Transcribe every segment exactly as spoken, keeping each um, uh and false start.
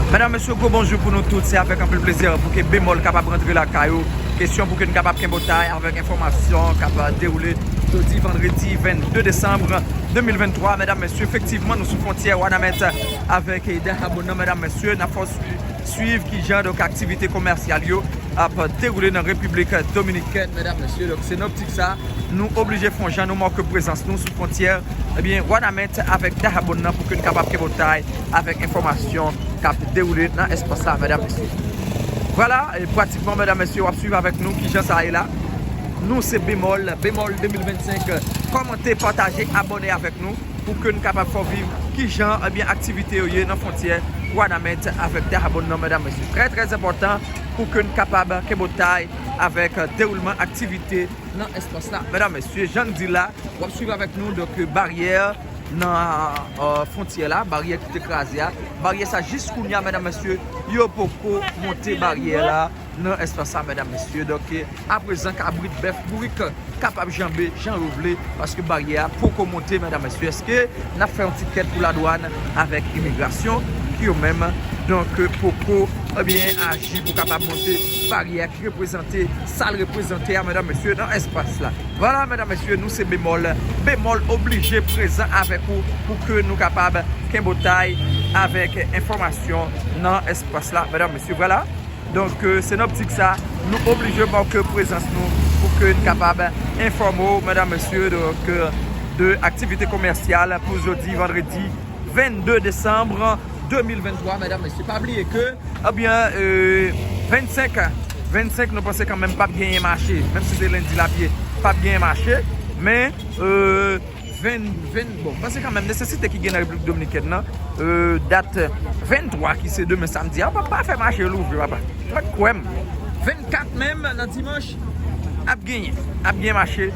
Medam, mesye, gwo bonjou pou nou tout. Se avèk anpil plezi pou ke Bemòl kapab rantre lakay ou. Kesyon pou ke n kapab kenbe w tay avèk enfòmasyon k ap dewoule jodi vandredi vennde desanm de mil venntwa. Medam, mesye, efektivman, nou sou fwontyè Wanament avèk Dayabon nan. Medam, mesye, n ap fè w swi-, swiv kijan, donk, aktivite komèsyal yo ap dewoule nan Repiblik Dominikèn, medam, mesye. Donk, se nan optik sa, nou oblije fè yon jan, nou make prezans nou sou fwontyè, ebyen, Wanament avèk Dayabon nan pou ke n kapab kenbe w tay avèk enfòmasyon k ap dewoule nan espas la, medam, mesye. Vwala, e pratikman, medam, mesye, w ap swiv avèk nou kijan sa ye la. Nou se Bemòl, Bemòl de mil vennsenk. Kòmante, pataje, abòne avèk nou pou ke n kapab fè w viv kijan, ebyen, aktivite yo ye nan fwontyè Wanament avèk Dayabon nan, medam, mesye. Trè, trè enpòtan pou ke n kapab kenbe w tay avèk, euh, dewoulman aktivite nan espas la. Medam, mesye, jan n di la, w ap swiv avèk nou, donk, baryè nan, euh, fwontyè la, baryè ki te kraze a. Baryè sa, jis kounye a, medam, mesye, yo poko monte baryè la nan espas la, medam, mesye. Donk, aprezan, kabrit, bèf, bourik kapab janbe jan yo vle, paske baryè a poko monte, medam, mesye. Èske n ap fè yon ti kèt pou ladwàn avèk imigrasyon, ki yo menm, donk, poko, ebyen, aji pou kapab monte baryè a ki reprezante sa l reprezante a, medam, mesye, nan espas la. Vwala, medam, mesye, nou se Bemòl. Bemòl oblije prezan avèk ou pou ke nou kapab kenbe w tay avèk enfòmasyon nan espas la, medam, mesye. Vwala. Donk, euh, se nan optik sa, nou oblije make prezans nou pou ke n kapab enfòme w, medam, mesye, donk, euh, de aktivite komèsyal pou jodi vandredi vennde desanm de mil venntwa, medam, mesye. Pa bliye ke, ebyen, euh, vennsenk, vennsenk, nou panse kanmenm p ap genyen mache, menm si se lendi l ap ye, p ap genyen mache, men, euh, ven, ven, bon, m panse kanmenm nesesite ki gen nan Repiblik Dominikèn nan, euh, dat venntwa ki se demen samdi a, pa, pa fè mache louvri, papa. Fèk kwè m. Vennkat menm nan dimanch, ap genyen, ap gen mache,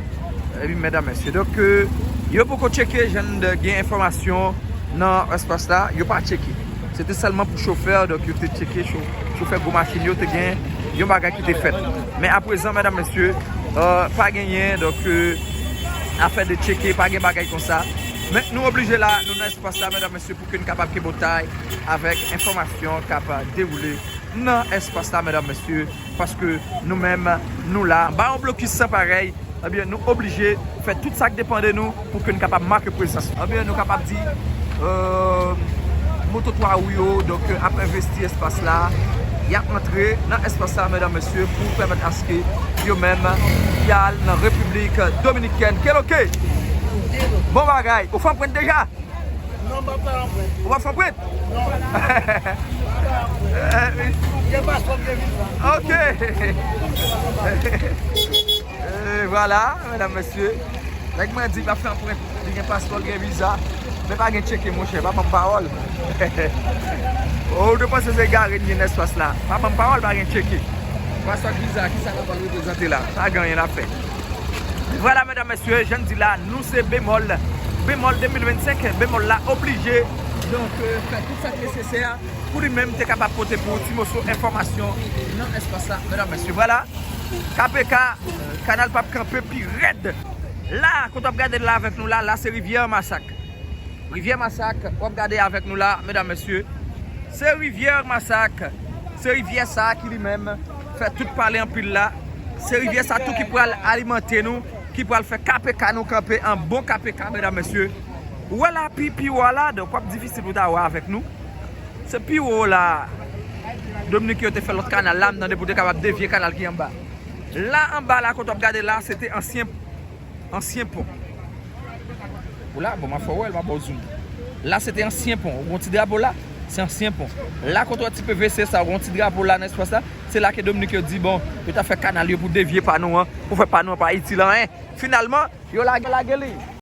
epi medam, mesye. Donk, euh, yo poko tcheke, jan n gen enfòmasyon nan espas la, yo pa tcheke. Se te sèlman pou chofè, donk yo te tcheke cho-, chofè gwo machin yo, te gen yon bagay ki te fèt. Men aprezan, medam, mesye, euh, pa genyen, donk, euh, afè de tcheke, pa gen bagay konsa. Men nou oblije la, nou nan espas la, medam, mesye, pou ke n kapab kenbe w tay avèk enfòmasyon k ap dewoule nan espas la, medam, mesye, paske nou menm, nou la, anba yon blokis san parèy, ebyen, nou oblije fè tout sa k depann de nou pou ke n kapab make prezans nou. Ebyen, nou kapab di, euh, moto twa wou yo, donk, euh, ap envesti espas la, y ap antre nan espas la, medam, mesye, pou pèmèt aske yo menm y al nan Repiblik Dominikèn. Keloke? Bon bagay. Ou fè anprent deja? Non, m pa fè anprent. Ou pa fè anprent? Non. Eh, wi. Gen paspò, gen viza. Ok. Eh, vwala, medam, mesye. Nèg mwen di pa fè anprent, li gen paspò, li gen viza. Men pa gen tcheke, monchè, pa ban m pawòl. Ou te panse se egare n ye nan espas la. Pa ban m pawòl, pa gen tcheke. Paspò ak viza, kisa n ap pral reprezante la? Pa gen anyen n ap fè. Vwala, medam, mesye, jan n di la, nou se Bemòl. Bemòl de mil vennsenk, Bemòl la oblije, donk, euh, fè tout sa k nesesè pou li menm te kapab pote pou ti moso enfòmasyon nan espas la, medam, mesye. Vwala, K P K, euh, kanal p ap kanpe pi rèd. La, kote w ap gade la avèk nou la, la se Rivyè Masak. Rivyè Masak, w ap gade avèk nou la, medam, mesye. Se Rivyè Masak. Se rivyè sa a ki li menm fè tout pale anpil la. Se rivyè sa tou ki pral alimante nou, ki pral fè K P K nou kanpe an bon K P K, medam, mesye. Ou wè la, pi, pi wo a la, donk w ap difisil pou ta wè avèk nou. Se pi wo la, Dominik yo te fè lòt kanal la, m tande pou te kapab devye kanal ki anba. La anba la, kote w ap gade la, se te ansyen ansyen pon. Ou la, bon, m ap fè w wè l, m ap ba w zoom. La, se te ansyen pon. Ou gen ti drapo la, se ansyen pon. La, kote w wè ti P V C sa, ou gen ti drapo la nan espas la, se la ke Dominik yo di, bon, yo ta fè kanal yo pou devye pa nou an, pou fè pa nou an pa itil anyen. Finalman, yo lage, lage li.